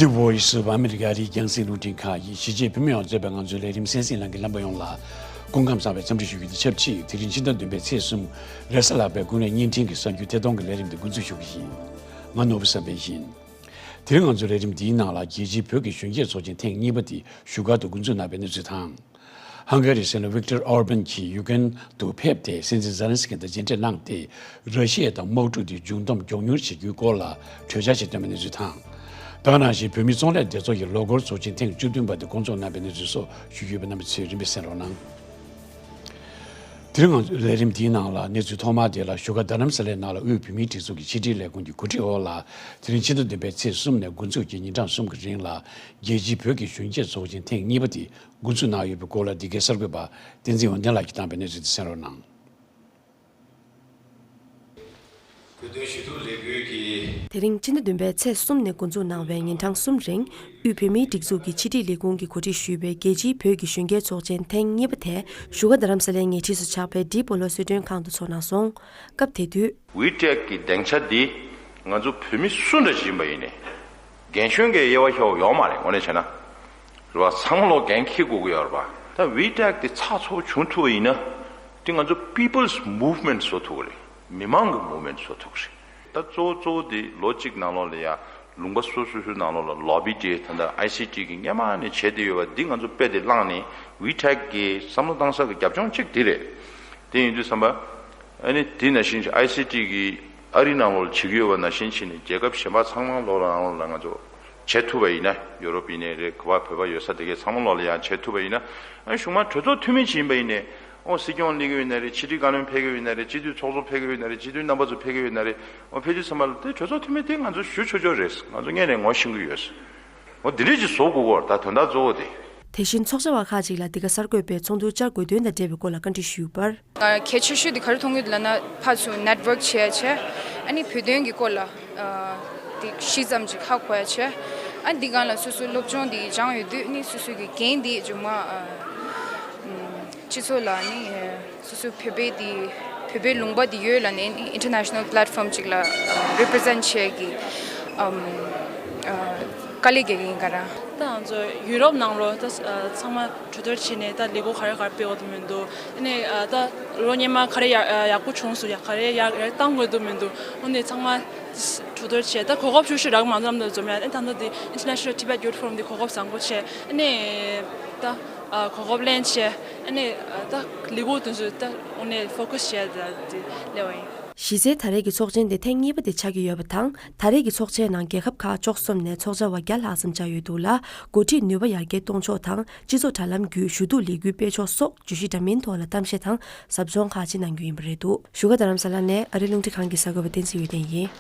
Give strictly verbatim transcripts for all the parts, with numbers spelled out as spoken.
Voice of America རིགས་རྒྱང་སྲིང་རླུང་འཕྲིན་ཁང་གིས་གཞིས་བྱེས་བོད་མི་ཡོངས་གཙོས་པའི་ང་ཚོའི་ལས་རིམ་གསན་གཟིགས་གནང་མཁན་རྣམ་པ་ཡོངས་ལ་སྐུ་ཁམས་བཟང་བའི་འཚམས་འདྲི་ཞུ་རྒྱུ་དང་ཆབས་ཅིག་དེ་རིང་ཕྱི་ཟླ་བདུན་པའི་ཚེས་གསུམ་རེས་གཟའ་ལྷག་པའི་དགུང་ནས་བརྙན་འཕྲིན་གྱི་གསར་འགྱུར་ཐད་གཏོང་གི་ལས་རིམ་འདི་འགོ་འཛུགས་ཞུ་གི་ཡིན། ང་ནོར་བུ་བསམ་འཕེལ་ཡིན། དེ་རིང་ང་ཚོའི་ལས་རིམ་འདིའི་ནང་ལ་རྒྱལ་སྤྱིའི་བོད་ཀྱི་གཞོན་སྐྱེས་ཚོགས་ཆེན་ཐེངས་གཉིས་པ་དེ་བཞུགས་སྒར་དུ་འགོ་འཛུགས་གནང་བའི་གནས་ཚུལ་དང་། ཧང་ག་རིའི་སྲིད་བློན་ཝིག་ཏར་ཨོར་བན་གྱིས་ཡུ་ཀེན་དུ་ཕེབས་ཏེ་སྲིད་འཛིན་ཛེ་ལན་སི་ཀི་དང་མཇལ་འཕྲད་གནང་སྟེ། ར་ཤི་ཡ་དང་དམག་འཁྲུག་དེ་མཇུག་བསྡོམས་མགྱོགས་མྱུར་བྱེད་རྒྱུའི་སྐོར་ལ་གྲོས་འཆར་ཞིག་བཏོན་པའི་གནས་ཚུལ་དང་། ད་ག་ནང་བཞིན་བོད་མིའི་ཚོང་ལས་སྡེ་ཚོགས་ཀྱི་ལོ་འཁོར་ཚོགས་ཆེན་ཐེངས་བཅུ་བདུན་པ་དེ་བསྐོང་ཚོགས་གནང་བའི་གནས་ཚུལ་སོགས་ཞུ་རྒྱུ་ཡོད་པ། རྣམ་པ་ཚོས་རིམ་པས་གསན་རོགས་གནང་། དེ་རིང་ང་ཚོའི་ལས་རིམ་འདིའི་ནང་ལ་གནས་ཚུལ་ཐོག་མ་དེ་ལ་བཞུགས་སྒར་རྡ་རམ་ས་ལའི་ནང་ལ་དབུས་བོད་མིའི་སྒྲིག་འཛུགས་ཀྱི་ཕྱི་དྲིལ་ལས་ཁུངས་ཀྱི་གོ་སྒྲིག་འོག་ལ་དེ་རིང་ཕྱི་ཟླ་བདུན་པའི་ཚེས་གསུམ་ནས་འགོ་འཛུགས་ཀྱིས་ཉིན་གྲངས་གསུམ་གྱི་རིང་ལ་རྒྱལ་སྤྱིའི་བོད་ཀྱི་གཞོན་སྐྱེས་ཚོགས་ཆེན་ཐེངས་གཉིས་པ་དེ་འགོ་འཛུགས་གནང་ཡོད་པའི་སྐོར་ལ་འདི་གའི་གསར་འགོད་པ་བསྟན་འཛིན་འོད་ལྡན་ལགས་ཀྱིས་བཏང་བའི་གནས་ཚུལ་དེ་གསན་རོགས་གནང་། བོད་དོན་ཞུ་གཏུག་ལས་འགུལ་གྱི། དེ་རིང་ཕྱི་ཟླ་བདུན་པའི་ཚེས་གསུམ་ནས་འགོ་འཛུགས་གནང་བའི་ཉིན་གྲངས་གསུམ་རིང་དབུས་བོད་མིའི་སྒྲིག་འཛུགས་ཀྱི་ཕྱི་དྲིལ་ལས་ཁུངས་ཀྱིས་གོ་སྒྲིག་ཞུས་པའི་རྒྱལ་སྤྱིའི་བོད་ཀྱི་གཞོན་སྐྱེས་ཚོགས་ཆེན་ཐེངས་གཉིས་པ་དེ་བཞུགས་སྒར་རྡ་རམ་ས་ལའི་ཉེ་འཁྲིས་སུ་ཆགས་པའི་ཌི་སྦོ་ལོ་གསོལ་མགྲོན་ཁང་དུ་ཚོགས་གནང་སོང་། སྐབས་དེ་དུས། ཝི་ཊེག་གི་སྡིངས་ཆ་འདི་ང་ཚོ་བོད་མི་སུ་འདྲ་ཞིག་ཡིན་པ་ཡིན་ནའི་རྒན་གཞོན་གྱི་དབྱེ་བ་ཤོག་ཡོད་མ་རེད། དངོས་གནས་བྱས་ན། རེད་བ། ཚང་མ་ལོ་འགན་འཁྱེར་དགོས་ཀྱི་ཡོད་རེད་པ། ད་ཝི་ཊེག་དེ་ཚགས་ཚུད་པོ་བྱུང་ཐུབ་པ་ཡིན་ན། དེ་ང་ཚོ་people's movement བཟོ་ཐུབ་ཀྱི་རེད། མི་མང་གི་movement བཟོ་ཐུབ་ཀྱི་རེད། ད་གཙོ་བོ་གཙོ་བོ་དེ་ལོ་གཅིག་ནང་ལོགས་ལ་ཡ་ལུང་པ་སོ་སོ་སོའི་ནང་ལོགས་ལ་ལོ་བི་དེ་ད་ལྟ་ཨའི་སི་ཊི་གི་སྔོན་མ་ནས་བྱས་བསྡད་ཡོད་པ་འདི་ང་ཚོ་དཔེ་དེ་བླངས་ནས་ཝི་ཊེག་གི་བསམ་བློ་བཏང་ས་གི་རྒྱབ་ལྗོངས་གཅིག་དེ་རེད། དེ་ཡིན་དུས་ཙམ་པ། ཨ་ནི་དེ་ནང་བཞིན་ཨའི་སི་ཊི་གི་ཨ་རི་ནང་ལོགས་ལ་བྱེད་ཀྱི་ཡོད་པ་ནང་བཞིན་བྱས་ནས་རྒྱལ་ཁབ་གཞན་པ་ཚང་མ་ལོགས་ལ་ནང་ལོགས་ལ་ང་ཚོ་བྱེད་ཐུབ་པ་ཡིན་ན། ཡོ་རོབ་ཡིན་ནའི་རེད། ག་པར་བོད་པ་ཡོད་ས་དེ་གའི་ཚང་མ་ལོགས་ལ་ཡང་བྱེད་ཐུབ་པ་ཡིན་ན། ཨ་ནི་གཞུག་མ་གྲོས་ཚོགས་འཐུས་མི་ཅིག་ཡིན་པ་ཡིན་ནའི། ཨོ་སྲིད་སྐྱོང་སླེབས་ཀྱི་ཡོད་ན་རེད། ཕྱི་དྲིལ་བཀའ་བློན་ཕེབས་ཀྱི་ཡོད་ན་རེད། སྤྱི་འཐུས་ཚོགས་གཙོ་ཕེབས་ཀྱི་ཡོད་ན་རེད། སྤྱི་འཐུས་རྣམ་པ་ཚོ་ཕེབས་ཀྱི་ཡོད་ན་རེད། ཨོ་ཕེབས་དུས་ཙམ་པ་ལ་དེ་གྲོས་ཚོགས་འཐུས་མི་དེ་ང་ཚོ་ཞུ་ཆོག་ཆོག་རེད། ང་ཚོ་སྔོན་ནས་ངོ་ཤེས་ཀྱི་ཡོད། འོ་འདི་འདྲས་ཅིག་བཟོ་དགོས་ཀྱི་ཡོད་རེད། ད་དོན་དག་གཙོ་བོ་དེ། དེ་བཞིན་ཚོགས་བཅར་བ་ཁག་ཅིག་ལ་འདི་ག་གསར་འགོད་པས་ཚོགས་འདུར་བཅར་དགོས་དོན་དང་འབྲེལ་བའི་སྐོར་ལ་བཀའ་འདྲི་ཞུས་པར། གལ་ཆེ་ཤོས་དེ་ག་རེ་མཐོང་གི་འདུག་ལབ་ན། ཕར་ཚུར་network་བྱེད་ཡ་བྱས། ཨ་ནི་བོད་དོན་གྱི་སྐོར་ལ་དེ་ཤི་ཙམ་ཅིག་ཧ་གོ་ཡ་བྱས། ཨ་འདི་སྒང་ལ་སོ་སོའི་སློབ་སྦྱོང་དེ་སྦྱངས་ཡོད་དུས་ནི་སོ་སོའི་གི་འགན་དེ་མཇུག་མ་སྤྱི་ཚོགས་ལ་ནི་སོ་སོའི་བོད་པའི་དེ་བོད་པའི་ལུང་པ་དེ་ཡོད་ལ་ནི་international platform་ཅིག་ལ་represent་བྱེད་ཀྱི་དཀའ་ལས་རྒྱག་གི་ཡིན་ག་ར། ད་ང་ཚོ་ཡུ་རོབ་ནང་ལོགས་ད་ཚང་མ་གྲོས་བསྡུར་བྱས་ནས་ད་ལས་འགུལ་ག་རེ་ག་རེ་སྤེལ་དགོས་འདུག་མི་འདུག་ཨ་ནི་ད་ལོ་སྔོན་མ་ག་རེ་ཡག་ཡག་པོ་བྱུང་སོང་། ཡག་ག་རེ་ཡག་ཡག་བཏང་དགོས་འདུག་མི་འདུག་ཨ་ནི་ཚང་མ་གྲོས་བསྡུར་བྱས། ད་གོ་སྐབས་ཤུགས་ཤིག་རག་མ་འཛོམས་ད་འཛོམས་ཡ། ཨ་ནི་ད་ལྟ་འདི་International Tibet Youth Forum་འདི་གོ་སྐབས་བཟང་པོ་བྱས། ཨ་ནི་ད་གོ་སྐབས་ལེན་བྱས། ཨ་ནི་ད་ལས་འགུལ་དེ་ཚོ་ད་དངོས་གནས་focus་བྱས་ད་འདི་སླེབས་པ་ཡིན། གཞི་རྩའི་ད་རེས་ཀྱི་ཚོགས་ཆེན་དེ་ཐེངས་གཉིས་པ་དེ་ཆགས་ཀྱི་ཡོད་པ་དང་། ད་རེས་ཀྱི་ཚོགས་ཆེན་ནང་རྒྱལ་ཁབ་ཁག་བཅུ་གསུམ་ནས་ཚོགས་བཅར་བ་བརྒྱ་ལྷག་ཙམ་བཅར་ཡོད་འདུག་ལ། འགོ་ཁྲིད་ནུས་པ་ཡར་རྒྱས་གཏོང་ཕྱོགས་དང་། སྤྱི་ཚོགས་དྲ་ལམ་བརྒྱུད་ཞུ་གཏུག་ལས་འགུལ་སྤེལ་ཕྱོགས་སོགས་བརྗོད་གཞི་འདྲ་མིན་ཐོག་ལ་གཏམ་བཤད་དང་ཟབ་སྦྱོང་ཁག་ཅིག་གནང་རྒྱུ་ཡིན་པ་རེད་འདུག་བཞུགས་སྒར་རྡ་རམ་ས་ལ་ནས་ཨ་རིའི་རླུང་འཕྲིན་ཁང་གི་གསར་འགོད་པ་བསྟན་འཛིན་འོད་ལྡན་ཡིན།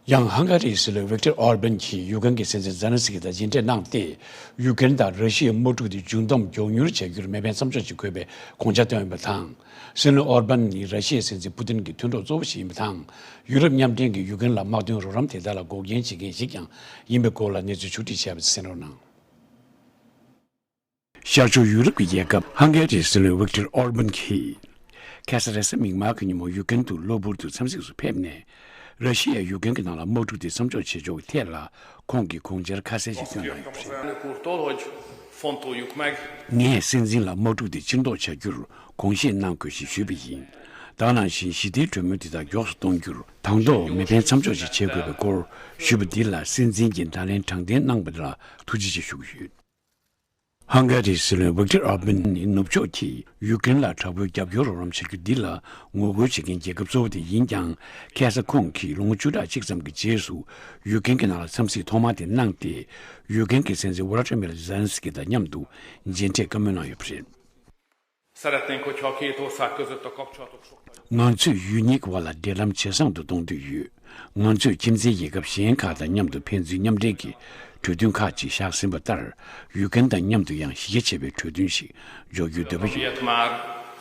ཡང་ཧང་ག་རིའི་སྲིད་བློན་ཝིག་ཏར་ཨོར་བན་གྱིས་ཡུ་ཀེན་གྱི་སྲིད་འཛིན་ཛེ་ལན་སི་ཀི་དང་མཇལ་འཕྲད་གནང་སྟེ། ཡུ་ཀེན་དང་ར་ཤི་ཡའི་དམག་འཁྲུག་དེ་མཇུག་བསྡོམས་མགྱོགས་མྱུར་བྱ་རྒྱུར་མེ་འཕེན་མཚམས་འཇོག་ཅིག་དགོས་པའི་དགོངས་འཆར་བཏོན་ཡོད་པ་དང་། སྲིད་བློན་ཨོར་བན་ནི་ར་ཤི་ཡའི་སྲིད་འཛིན་པུ་ཏིན་གྱི་མཐུན་གྲོགས་གཙོ་བོ་ཞིག་ཡིན་པ་དང་། ཡུ་རོབ་མཉམ་འབྲེལ་གྱིས་ཡུ་ཀེན་ལ་དམག་དོན་རོགས་རམ་དེ་དག་ལ་འགོག་རྐྱེན་བྱེད་མཁན་ཞིག་ཀྱང་ཡིན་པའི་སྐོར་ལ་གནས་ཚུལ་ཕྱོགས་སྒྲིག་བྱས་པ་གསན་རོགས་གནང་། ཤར་ཕྱོགས་ཡུ་རོབ་ཀྱི་རྒྱལ་ཁབ་ཧང་ག་རིའི་སྲིད་བློན་ཝིག་ཏར་ཨོར་བན་གྱིས། ཁ་སང་རེས་གཟའ་མིག་དམར་གྱི་ཉིན་མོ་ཡུ་ཀེན་དུ་གློ་བུར་དུ་འཚམས་གཟིགས་སུ་ཕེབས་ནས། ར་ཤི་ཡས་ཡུ་ཀེན་གྱི་ནང་ལ་དམག་འཁྲུག་དེ་མཚམས་འཇོག་བྱེད་ཕྱོགས་ཀྱི་ཐད་ལ་ཁོང་གིས་དགོངས་འཆར་ཁ་གསལ་ཞིག་བཏོན་གནང་ཡོད་པ་རེད། ངས་སྲིད་འཛིན་ལ་དམག་འཁྲུག་དེ་ཕྱིར་འདོགས་བྱ་རྒྱུར་དགོངས་བཞེས་གནང་དགོས་ཞེས་ཞུས་པ་ཡིན། ད་ག་ནང་བཞིན་ཞི་བདེའི་གྲོས་མོལ་དེ་དག་མགྱོགས་སུ་གཏོང་རྒྱུར་དང་ཐོག་མེ་འཕེན་མཚམས་འཇོག་ཅིག་བྱེད་དགོས་པའི་སྐོར་ཞུས་པ་འདི་ལ་སྲིད་འཛིན་གྱིས་བརྡ་ལན་དྲང་བདེན་གནང་བ་ལ་ཐུགས་རྗེ་ཆེ་ཞུ་གི་ཡོད། ཧང་ག་རིའི་སྲིད་བློན་ཝིག་ཏར་ཨོར་བན་ནི་ནུབ་ཕྱོགས་ཀྱིས་ཡུ་ཀེན་ལ་དྲག་པོའི་རྒྱབ་སྐྱོར་རོགས་རམ་བྱ་རྒྱུ་འདི་ལ་ངོ་རྒོལ་བྱེད་མཁན་རྒྱལ་ཁབ་གཙོ་བོ་དེ་ཡིན་ཀྱང་། ཁ་སང་ཁོང་གིས་ལོ་ངོ་བཅུ་ཕྲག་གཅིག་ཙམ་གྱི་རྗེས་སུ་ཡུ་ཀེན་གྱི་ནང་ལ་འཚམས་གཟིགས་ཐོག་མ་དེ་གནང་སྟེ། ཡུ་ཀེན་གྱི་སྲིད་འཛིན་ཝོ་ལོ་ཏི་མིར་ཛེ་ལན་སི་ཀི་དང་མཉམ་དུ་མཇལ་འཕྲད་བཀའ་མོལ་གནང་ཡོད་པ་རེད། Szeretnénk, hogyha a két ország között a kapcsolatok sokkal ང་ཚོས་ཡུལ་གཉིས་ཀྱི་བར་ལ་འབྲེལ་ལམ་ཇེ་བཟང་དུ་གཏོང་འདོད་ཡོད། ང་ཚོས་ཁྱིམ་མཚེས་རྒྱལ་ཁབ་གཞན་ཁག་དང་མཉམ་དུ་ཕན་ཚུན་མཉམ་འབྲེལ་གྱི་གྲོས་མཐུན་ཁག་ཅིག་བཞག་ཟིན་པ་ལྟར། ཡུ་ཀེན་དང་མཉམ་དུ་ཡང་གཞི་རྒྱ་ཆེ་བའི་གྲོས་མཐུན་ཞིག་འཇོག་རྒྱུའི་འདོད་པ་ཡོད། Ilyet már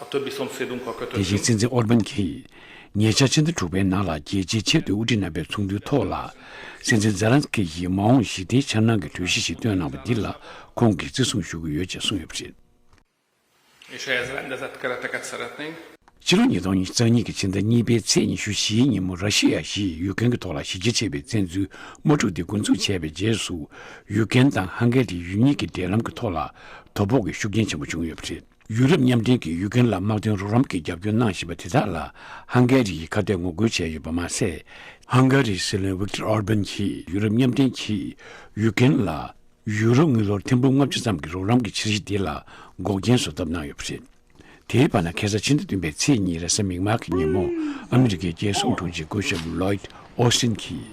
a többi szomszédunkkal དེ་བཞིན་kötöttünk. སྲིད་འཛིན་ཨོར་བན་གྱིས་ཉེ་ཆར་ཕྱི་ཟླ་དྲུག་པའི་ནང་ལ་རྒྱལ་སྤྱིའི་ཆེས་མཐོའི་དབུ་ཁྲིད་རྣམ་པའི་ཚོགས་འདུའི་ཐོག་ལ། སྲིད་འཛིན་ཛེ་ལན་སི་ཀི་ཡིས་མ་འོངས་ཞི་བདེའི་འཆར་སྣང་གི་གྲོས་གཞི་ཞིག་བཏོན་གནང་བ་འདི་ལ་ཁོང་གིས་བརྩི་སྲུང་ཞུ་གི་ཡོད་ཅེས་གསུངས་ཡོད་པ་རེད། És ehhez rendezett kereteket szeretnénk. ཕྱི་ལོ་ཉིས་སྟོང་ཉི་ཤུ་རྩ་གཉིས་ཀྱི་ཕྱི་ཟླ་གཉིས་པའི་ཚེས་ཉི་ཤུ་བཞིའི་ཉིན་མོ། ར་ཤི་ཡ་ཞེས་ཡུ་ཀེན་གྱི་ཐོག་ལ་གཞི་རྒྱ་ཆེ་བའི་བཙན་འཛུལ་དམག་འཁྲུག་འདི་འགོ་འཛུགས་བྱས་པའི་རྗེས་སུ། ཡུ་ཀེན་དང་ཧང་ག་རི་ཡུལ་གཉིས་ཀྱི་འབྲེལ་ལམ་གྱི་ཐོག་ལ་དོ་ཕོག་གི་ཤུགས་རྐྱེན་ཆེན་པོ་བྱུང་ཡོད་པ་རེད། ཡུ་རོབ་མཉམ་འབྲེལ་གྱིས་ཡུ་ཀེན་ལ་དམག་དོན་རོགས་རམ་གྱི་རྒྱབ་སྐྱོར་གནང་བཞིན་པ་དེ་དག་ལ་ཧང་ག་རི་ཡིས་ཁ་གཏད་ངོ་རྒོལ་བྱས་ཡོད་པ་མ་ཟད། ཧང་ག་རིའི་སྲིད་བློན་ཝིག་ཏར་ཨོར་བན་གྱིས་ཡུ་རོབ་མཉམ་འབྲེལ་གྱིས་ཡུ་ཀེན་ལ་ཡུ་རོ་དངུལ་ལོར་ཐེར་འབུམ་ལྔ་བཅུ་ཙམ་གྱི་རོགས་རམ་གྱི་འཆར་གཞི་འདི་ལ་འགོག་རྐྱེན་བཟོ་ཐབས་གནང་ཡོད་པ་རེད། དེའི་བར་ན་ཁ་སང་ཕྱི་ཟླ་བདུན་པའི་ཚེས་གཉིས་རེས་གཟའ་མིག་དམར་གྱི་ཉིན་མོ། ཨ་མི་རི་ཀའི་རྒྱལ་སྲུང་དྲུང་ཆེ་སྐུ་ཞབས་ལོའིད་ཨོ་སི་ཊིན་གྱིས་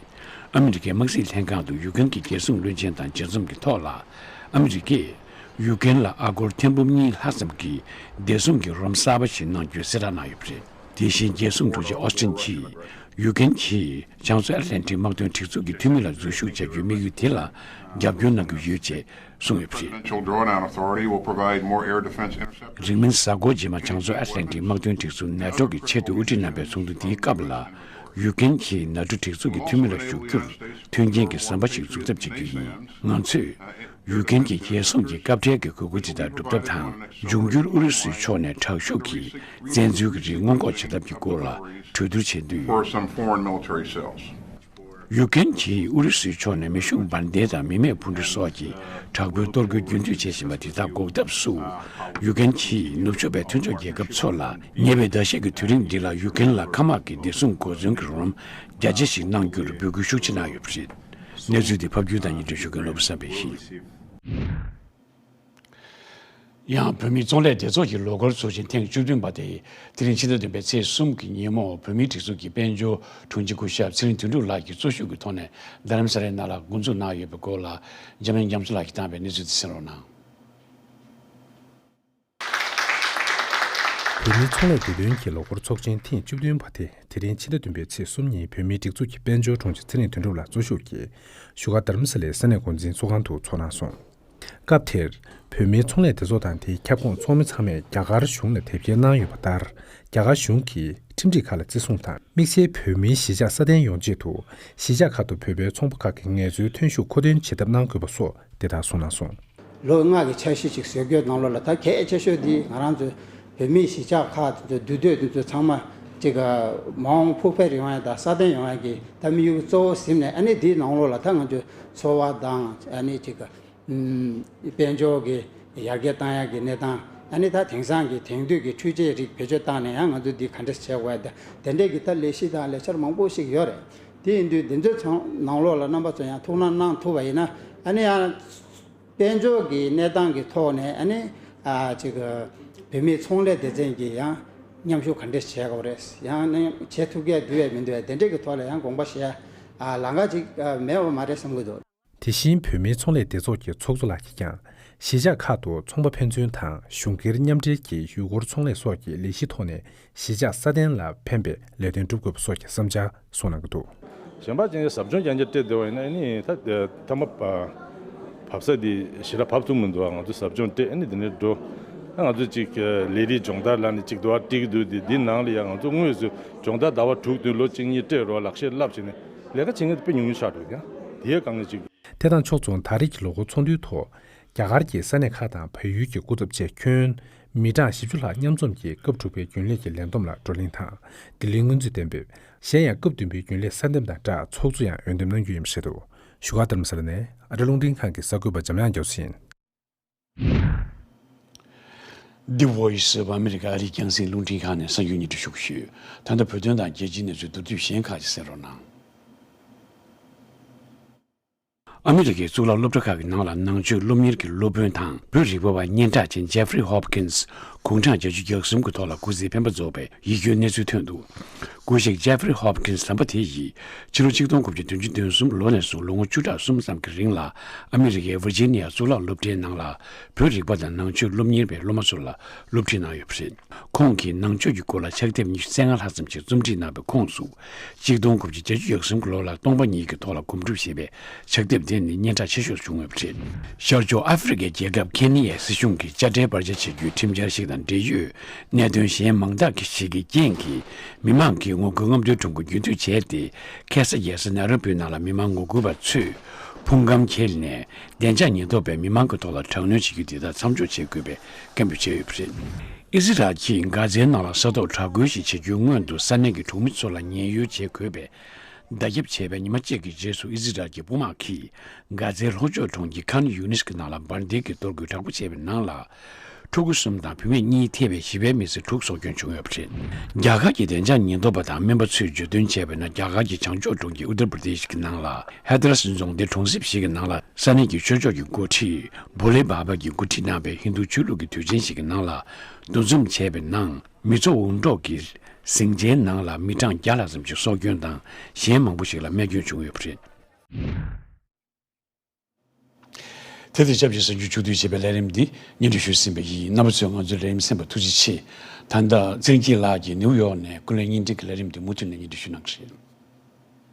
ཨ་མི་རི་ཀའི་དམག་སྲིད་ལྷན་ཁང་དུ་ཡུ་ཀེན་གྱི་རྒྱལ་སྲུང་བློན་ཆེན་དང་མཇལ་འཛོམས་ཀྱི་ཐོག་ལ། ཨ་མི་རི་ཀས་ཡུ་ཀེན་ལ་ཨ་སྒོར་ཐེར་འབུམ་གཉིས་ལྷག་ཙམ་གྱི་བདེ་སྲུང་གི་རོགས་རམ་གསར་པ་ཞིག་གནང་རྒྱུའི་གསལ་བསྒྲགས་གནང་ཡོད་པ་རེད། དེ་བཞིན་རྒྱལ་སྲུང་དྲུང་ཆེ་ཨོ་སི་ཊིན་གྱིས་ཡུ་ཀེན་གྱིས་བྱང་མཚོ་ཨེཊ་ལན་ཊིག་དམག་དོན་སྒྲིག་འཛུགས་ཀྱི་འཐུས་མི་ལ་འཛུལ་ཞུགས་བྱ་རྒྱུའི་དམིགས་ཡུལ་དེ་ལ་རྒྱབ་སྐྱོར་གནང་གི་ཡོད་ཅེས་གསུངས་ཡོད་པ་རེད། Presidential drawdown authority will provide more air defense interceptors. རིང་མིན་གཟའ་འཁོར་རྗེས་མ་བྱང་མཚོ་ཨེཊ་ལན་ཊིག་དམག་དོན་སྒྲིག་འཛུགས་ནེ་ཊོ་གི་ཆེད་དུ་དབུ་ཁྲིད་རྣམ་པའི་ཚོགས་འདུ་འདིའི་སྐབས་ལ། ཡུ་ཀེན་གྱིས་ནེ་ཊོ་སྒྲིག་འཛུགས་ཀྱི་འཐུས་མི་ལ་ཞུགས་རྒྱུར་མཐུན་རྐྱེན་གྱི་ཟམ་པ་ཞིག་འཛུགས་ཐབས་བྱེད་རྒྱུ་ཡིན། ང་ཚོས་ཡུ་ཀེན་གྱི་རྒྱལ་སྲུང་གི་སྐབས་འཕྲལ་གྱི་དགོས་མཁོ་དེ་དག་སྒྲུབ་ཐབས་དང་། འབྱུང་འགྱུར་ཨུ་རུ་སུའི་ཕྱོགས་ནས་དྲག་ཤུགས་ཀྱིས་བཙན་འཛུལ་གྱི་རིགས་སྔོན་འགོག་བྱེད་ཐབས་ཀྱི་སྐོར་ལ་གྲོས་བསྡུར་བྱེད་འདོད་ཡོད། For some foreign military sales. ཡུ་ཀེན་གྱིས་ཨུ་རུ་སུའི་ཕྱོགས་ནས་མེ་ཤུགས་འབར་མདེལ་དང་མི་མེད་འཕུར་གྲུ་སོགས་ཀྱི་དྲག་པོའི་གཏོར་རྒོལ་རྒྱུན་མཐུད་བྱེད་བཞིན་པ་དེ་དག་འགོག་ཐབས་སུ། ཡུ་ཀེན་གྱིས་ནུབ་ཕྱོགས་པའི་མཐུན་ཕྱོགས་རྒྱལ་ཁབ་ཚོ་ལ་ཉེ་བའི་ཟླ་ཤས་ཀྱི་དུས་རིང་འདི་ལ་ཡུ་ཀེན་ལ་མཁའ་དམག་གི་བདེ་སྲུང་གོ་མཚོན་གྱི་རོགས་རམ་རྒྱ་ཆེ་ཞིག་གནང་རྒྱུར་འབོད་སྐུལ་ཤུགས་ཆེ་གནང་ཡོད་པ་རེད། གནས་ཚུལ་འདི་ཕབ་སྒྱུར་དང་སྙན་སྒྲོན་ཞུ་མཁན་སློབ་དཔོན་བསམ་འཕེལ་ཡིན། ཡང་བོད་མིའི་ཚོང་ལས་སྡེ་ཚོགས་ཀྱི་ལོ་འཁོར་ཚོགས་ཆེན་ཐེངས་བཅུ་བདུན་པ་དེ་དེ་རིང་ཕྱི་ཟླ་བདུན་པའི་ཚེས་གསུམ་གྱི་ཉིན་མོ། བོད་མིའི་སྒྲིག་འཛུགས་ཀྱི་དཔལ་འབྱོར་དྲུང་ཆེ་སྐུ་ཞབས་ཚེ་རིང་དོན་གྲུབ་ལགས་ཀྱིས་གཙོ་ཤུགས་ཀྱི་ཐོག་ནས་རྡ་རམ་ས་ལའི་ནང་ལ་འགོ་འཛུགས་གནང་ཡོད་པའི་སྐོར་ལ། འཇམ་དབྱངས་རྒྱ་མཚོ་ལགས་ཀྱིས་བཏང་བའི་གནས་ཚུལ་དེ་གསན་རོགས་གནང་། བོད་མིའི་ཚོང་ལས་སྡེ་ཚན་གྱི་ལོ་འཁོར་ཚོགས་ཆེན་ཐེངས་བཅུ་བདུན་པ་དེ་དེ་རིང་ཕྱི་ཟླ་བདུན་པའི་ཚེས་གསུམ་ཉིན་བོད་མིའི་སྒྲིག་འཛུགས་ཀྱི་དཔལ་འབྱོར་དྲུང་ཆེ་ཚེ་རིང་དོན་གྲུབ་ལགས་གཙོ་བཞུགས་ཀྱིས་བཞུགས་སྒར་རྡ་རམ་ས་ལའི་ས་གནས་འགོ་འཛིན་ཚོགས་ཁང་དུ་ཚོགས་གནང་སོང་། སྐབས་དེར་བོད་མིའི་ཚོང་ལས་སྡེ་ཚོགས་དང་དེའི་ཁྱབ་ཁོངས་ཚོགས་མི་ཚང་མས་རྒྱ་གར་གཞུང་ལ་དེབ་སྐྱེལ་གནང་ཡོད་པ་ལྟར། རྒྱ་གར་གཞུང་གིས་ཁྲིམས་སྒྲིག་ཁག་ལ་བརྩི་སྲུང་དང་། དམིགས་བསལ་བོད་མིའི་གཞིས་ཆགས་སྲ་བརྟན་ཡོང་ཆེད་དུ། གཞིས་ཆགས་ཁག་ཏུ་བོད་པའི་ཚོང་པ་ཁག་གིས་ངལ་རྩོལ་ཐོན་ཤུགས་མཁོ་འདོན་བྱེད་ཐབས་གནང་དགོས་པ་སོགས་དེ་ལྟར་གསུངས་གནང་སོང་། ལོ་ལྔ་གི་འཆར་གཞི་ཅིག་བཟོ་རྒྱུའི་ནང་ལོགས་ལ། ད་གལ་ཆེ་ཤོས་འདི་ང་རང་ཚོའི་བོད་མིའི་གཞིས་ཆགས་ཁག་དེ་ཚོ་འདུས་སྡོད་དེ་ཚོ་ཚང་མ་ཅིག་མ་འོངས་ཕུགས་འཕེར་ཡོང་ཡ་དང་སྲ་བརྟན་ཡོང་ཡ་གི་ད་དམིགས་ཡུལ་གཙོ་བོ་ཟིན་ནས། ཨ་ནི་འདིའི་ནང་ལོགས་ལ་ད་ང་ཚོའི་འཚོ་བ་དང་། ཨ་ནི་ཅིག་དཔལ་འབྱོར་གྱི་ཡར་རྒྱས་བཏང་ཡ་གི་གནས་སྟངས། ཨ་ནི་ད་དེང་སང་གི་དེང་དུས་ཀྱི་འཕྲུལ་ཆས་རིགས་བེད་སྤྱོད་བཏང་ནས་ཡང་ང་ཚོ་འདི་ག་འདྲ་བྱེད་དགོས་ཡ། ད་དེ་འདྲས་ཀྱི་ད་ལས་གཞི་དང་ལས་འཆར་མང་པོ་ཞིག་ཡོད་རེད། དེ་ཡིན་དུས་འདི་ཚོའི་ཚང་ནང་ལོགས་ལ་རྣམ་པ་ཚོ་ཡང་ཐུགས་སྣང་གནང་ཐུབ་པ་ཡིན་ན། ཨ་ནི་ཡང་དཔལ་འབྱོར་གྱི་གནས་སྟངས་ཀྱི་ཐོག་ནས། ཨ་ནི་ཨ་ཅིག་བོད་མིའི་ཚོང་ལས་སྡེ་ཚན་གྱིས་ཡང་མཉམ་ཞུགས་ག་འདྲས་བྱེད་དགོས་རེད། ཡང་ནི་བྱེད་ཐུབ་མཁན་འདུག་ཡ་མི་འདུག་ཡ། དེ་འདྲས་ཀྱི་ཐོག་ལ་ཡང་དགོངས་པ་བཞེས་ཡ་ལམ་ཁ་ཅིག་མེད་པ་མ་རེད་བསམ་གྱི་འདུག། དེ་བཞིན་བོད་མིའི་ཚོང་ལས་སྡེ་ཚོགས་ཀྱི་ཚོགས་གཙོ་ལགས་ཀྱིས་ཀྱང་། གཞིས་ཆགས་ཁག་ཏུ་ཚོང་པ་ཕན་ཚུན་དང་གཞུང་སྒེར་མཉམ་འབྲེལ་གྱིས་ཡུལ་སྐོར་ཚོང་ལས་སོགས་ཀྱི་ལས་གཞིའི་ཐོག་ནས་གཞིས་ཆགས་སྲ་བརྟན་ལ་ཕན་པའི་ལས་དོན་སྒྲུབ་དགོས་པ་སོགས་ཀྱི་བསམ་འཆར་གསུངས་གནང་གི་འདུག། གཞན་པ་ཅན་གྱི་ཟབ་སྦྱོང་རྐྱང་རྐྱང་སྤྲད་བསྡད་པ་ཡིན་ན། ཨ་ནི་ད་མཐའ་མ་བབས་ས་དེ་ཞེ་དྲག་བབས་ཐུབ་མི་འདུག། ང་ཚོ་ཟབ་སྦྱོང་སྤྲད། ཨ་ནི་དེ་ནས་འགྲོ། ཨ་ང་ཚོ་ཅིག་ལས་རིགས་སྦྱོང་བརྡར་ལབ་ནས་ཅིག་འདུག་པ། སྤྲད་ཀྱི་འདུག། དེ་འདི་ནང་ལ་ཡང་ང་ཚོ་དངོས་སུ་སྦྱོང་བརྡར་ཟླ་བ་དྲུག་བདུན་ལོ་གཅིག་གཉིས་སྤྲད་རོགས། ལག་ཤེས་བསླབ་བྱས་ནས་ལས་ཀ་བྱེད་མཁན་དེ་དཔེ་ཉུང་ཉུང་ཆགས་འགྲོ་གི། ཡང་དེའི་སྒང་ནས་ཅིག། དེ་དང་ཕྱོགས་མཚུངས། ད་རེས་ཀྱི་ལོ་འཁོར་ཚོགས་འདུའི་ཐོག་རྒྱ་གར་གྱི་ས་གནས་ཁག་དང་བལ་ཡུལ་གྱི་སྐུ་ཚབ་བཅས་ཁྱོན་མི་གྲངས་བཞི་བཅུ་ལྷག་མཉམ་འཛོམས་ཀྱིས་སྐབས་དྲུག་པའི་རྒྱུན་ལས་ཀྱི་ལས་བསྡོམས་ལ་བགྲོ་གླེང་དང་། ལྡི་ལིའི་སྔོན་རྩིས་གཏན་འབེབས། གཞན་ཡང་སྐབས་བདུན་པའི་རྒྱུན་ལས་གསར་འདེམས་དང་སྦྲགས་ཚོགས་གཙོ་ཡང་འོས་འདེམས་གནང་རྒྱུ་ཡིན་པ་རེད་འདུག། བཞུགས་སྒར་རྡ་རམ་ས་ལ་ནས་ཨ་རི་རླུང་འཕྲིན་ཁང་གི་གསར་འགོད་པ་འཇམ་དབྱངས་རྒྱ་མཚོ་ཡིན། The Voice of America ཨ་རིའི་རྒྱང་སྲིང་རླུང་འཕྲིན་ཁང་ནས་གསར་འགྱུར་སྙན་སྒྲོན་ཞུ་གི་ཡོད། ད་ལྟ་བོད་དོན་དང་རྒྱལ་སྤྱིའི་གནས་ཚུལ་མདོར་བསྡུས་གཞན་ཁག་ཅིག་གསན་རོགས་གནང་། ཨ་མི་རི་ཀའི་གཙུག་ལག་སློབ་གྲྭ་ཁག་གི་ནང་ལ་ནང་ཆོས་སློབ་གཉེར་གྱི་སློབ་དཔོན་དང་བོད་རིག་པ་བ་སྙན་གྲགས་ཅན་Jeffrey Hopkins གུང་གྲངས་བརྒྱད་ཅུ་གྱ་གསུམ་གྱི་ཐོག་ལ་སྐུ་ཚེའི་འཕེན་པ་རྫོགས་པའི་ཡིད་སྐྱོའི་གནས་ཚུལ་ཐོན་འདུག། སྐུ་གཤེགས་Jeffrey Hopkins ཟམ་པ་དེ་ཡིས་ཕྱི་ལོ་ཆིག་སྟོང་དགུ་བརྒྱ་བདུན་ཅུ་དོན་གསུམ་ལོ་ནས་བཟུང་ལོ་ངོ་བཅུ་ཕྲག་གསུམ་ཙམ་གྱི་རིང་ལ་ཨ་མི་རི་ཀའི་ཝིར་ཇི་ནི་ཡ་གཙུག་ལག་སློབ་གྲྭའི་ནང་ལ་བོད་རིག་པ་དང་ནང་ཆོས་སློབ་གཉེར་བའི་སློབ་མ་ཚོ་ལ་སློབ་ཁྲིད་གནང་ཡོད་པ་རེད། ཁོང་གིས་ནང་ཆོས་ཀྱི་སྐོར་ལ་ཕྱག་དེབ་ཉི་ཤུ་རྩ་ལྔ་ལྷག་ཙམ་ཞིག་རྩོམ་སྒྲིག་གནང་བའི་ཁོངས་སུ། ཆིག་སྟོང་དགུ་བརྒྱ་བརྒྱད་ཅུ་གྱ་གསུམ་གྱི་ལོ་ལ་སྟོང་པ་ཉིད་ཀྱི་ཐོག་ལ་སྒོམ་སྒྲུབ་ཞེས་པའི་ཕྱག་དེབ་དེ་ནི་སྙན་གྲགས་ཆེ་ཤོས་བྱུང་ཡོད་པ་རེད། ཤར་ཕྱོགས་ཨ་ཧྥེ་རི་ཁའི་རྒྱལ་ཁབ་ཁེ་ནི་ཡའི་སྲིད་གཞུང་གིས་དཔྱ་ཁྲལ་སྤར་ཆ་བྱེད་རྒྱུའི་ཁྲིམས་འཆར་ཞིག་དང་འབྲེལ་ཡོད་གནད་དོན་གཞན་མང་དག་ཞིག་གི་རྐྱེན་གྱིས། མི་མང་གིས་ངོ་རྒོལ་རྔམ་སྟོན་ཁྲོམ་སྐོར་རྒྱུན་མཐུད་བྱས་ཏེ། ཁ་སང་རྒྱལ་ས་ནཱ་རོ་པིའི་ནང་ལ་མི་མང་ངོ་རྒོལ་བ་ཚོས་ཕུང་ཁམས་འཁྱེར་ནས་བདེ་འཇགས་ཉེན་རྟོག་པས་མི་མང་གི་ཐོག་ལ་དྲག་གནོན་བྱེད་རྒྱུ་དེ་དག་མཚམས་འཇོག་བྱེད་དགོས་པའི་སྐད་འབོད་བྱས་ཡོད་པ་རེད། ཨི་ཟི་རལ་གྱིས་གྷ་ཛའི་ནང་ལ་ས་ཐོག་དྲག་རྒོལ་ཞིག་བྱེད་རྒྱུའི་སྔོན་དུ་ས་གནས་ཀྱི་གྲོང་མི་ཚོ་ལ་ཉེན་གཡོལ་བྱེད་དགོས་པའི་བརྡ་ཁྱབ་བྱས་པའི་ཉི་མ་གཅིག་གི་རྗེས་སུ། ཨི་ཟི་རལ་གྱི་དཔུང་དམག་གིས་གྷ་ཛའི་ལྷོ་ཕྱོགས་གྲོང་ཁྱེར་ཁཱན་ཡུ་ནིས་ཀྱི་ནང་ལ་འབར་མདེལ་གྱི་གཏོར་རྒོལ་དྲག་པོ་བྱས་པའི་ནང་ལ། ཕྲུ་གུ་གསུམ་དང་བུད་མེད་གཉིས་ཐེ་བའི་ཞི་བའི་མི་སེར་དྲུག་སྲོག་སྐྱོན་བྱུང་ཡོད་པ་རེད། རྒྱ་གར་གྱི་བདེ་འཇགས་ཉེན་རྟོག་པ་དང་སྨན་པ་ཚོས་བརྗོད་དོན་བྱས་པ་ན། རྒྱ་གར་གྱི་བྱང་ཕྱོགས་གྲོང་ཁྱེར་ཨུ་ཏར་པྲ་དེཤ་གི་ནང་ལ་ཧེ་ཐ་རཱས་རྫོང་སྡེའི་གྲོང་གསེབ་ཞིག་གི་ནང་ལ། ས་གནས་ཀྱི་ཆོས་ཕྱོགས་ཀྱི་འགོ་ཁྲིད་བྷོ་ལེ་བྷ་བྷ་གིས་འགོ་ཁྲིད་གནང་བའི་ཧིན་རྡུ་ཆོས་ལུགས་ཀྱི་དུས་ཆེན་ཞིག་གི་ནང་ལ། འདུ་འཛོམས་བྱས་པའི་ནང་། མི་ཚོགས་འུར་སྒྲོག་གིས་ཟིང་ཆའི་ནང་ལ་མི་གྲངས་བརྒྱ་ལྷག་ཙམ་ཞིག་སྲོག་སྐྱོན་དང་། གཞན་མང་པོ་ཞིག་ལ་རྨས་སྐྱོན་བྱུང་ཡོད་པ་རེད། དེ་དང་ཆབས་ཅིག་གསར་འགྱུར་ཕྱོགས་བསྡུས་བྱས་པའི་ལས་རིམ་འདི་སྙན་སྒྲོན་ཞུས་ཟིན་པ་ཡིན། རྣམ་པ་ཚོས་ང་ཚོའི་ལས་རིམ་གསན་པར་ཐུགས་རྗེ་ཆེ། ད་ལྟ་ཚེ་རིང་སྐྱིད་ལགས་ཀྱིས་ནིའུ་ཡོག་ནས་ཀུན་གླེང་བརྙན་འཕྲིན་གྱི་ལས་རིམ་འདི་མུ་མཐུད་ནས་སྙན་སྒྲོན་ཞུ་གནང་གི་རེད།